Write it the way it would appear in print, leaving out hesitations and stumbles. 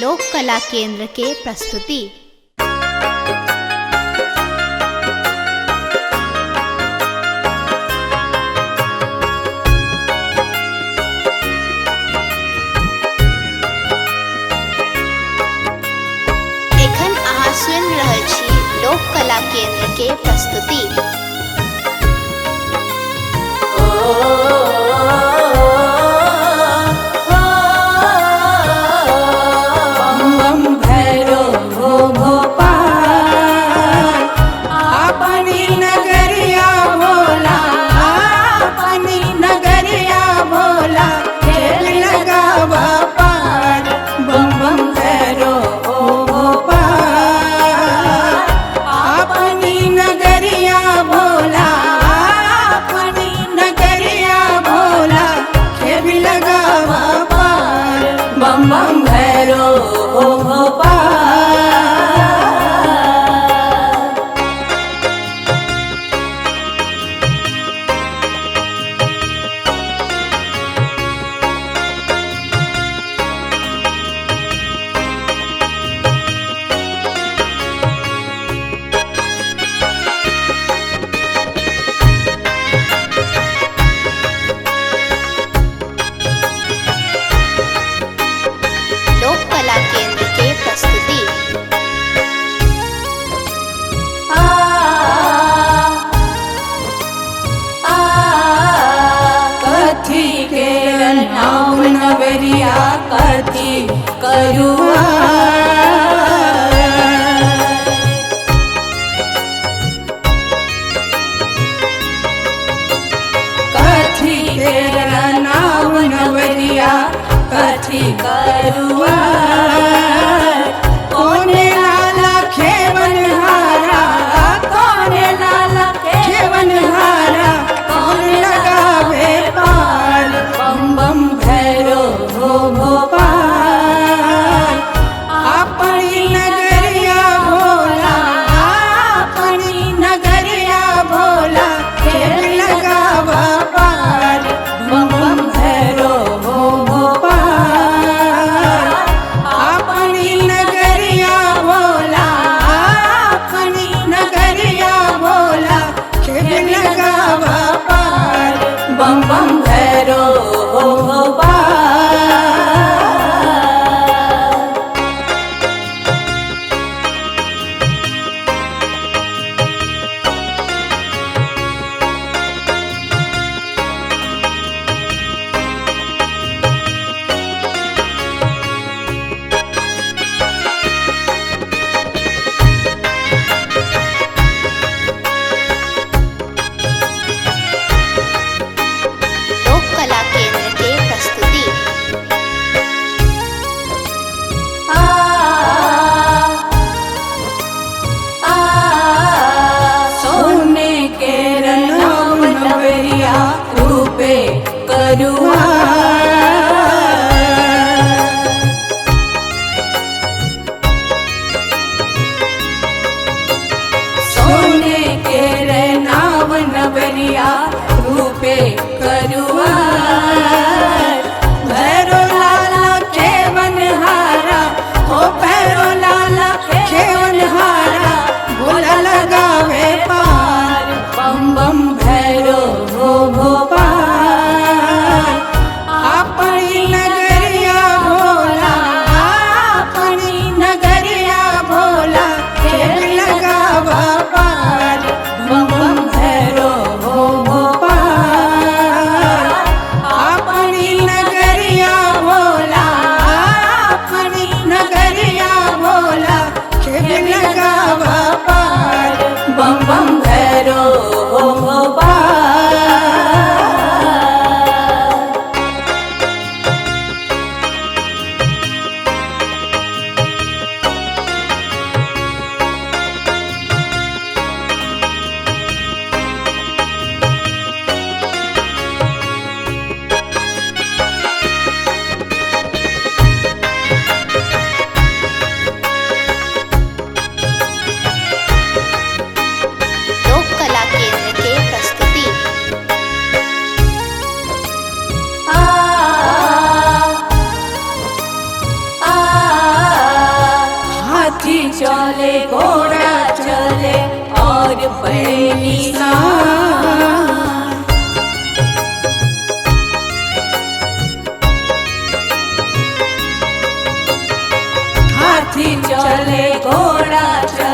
लोक कला केंद्र के प्रस्तुति। एखन अहाँ सुनि रहल छी लोक कला केंद्र के प्रस्तुति। लोक कला केंद्र के प्रस्तुति। कथी के नाम नवरिया कथी करुआ, कथी के नाम नवरिया कथी करुआ, कोने लाला खेवन हारा, कोने लाला खेवन हारा, कौन लगावे पार, बम बम भैरो हो भोपाल। अपनी नगरिया भोला, अपनी नगरिया भोला, खेल लगावा पार, बम बम भैरो हो भोपाल। अपनी नगरिया भोला, अपनी नगरिया भोला, खेल लगावा पार, बम बम भैरो हो भोपाल। लोक कला केंद्र के प्रस्तुति। सोने के नाम नवरिया रूपे करुआ, सोने के नाम नवरिया रूपे करुआ, भैरो लाला खेवन हारा, हो भैरो लाला खेवन हारा, भोला लगावे पार, बम बम भैरो हो भोपाल। हाथी चले घोड़ा चले।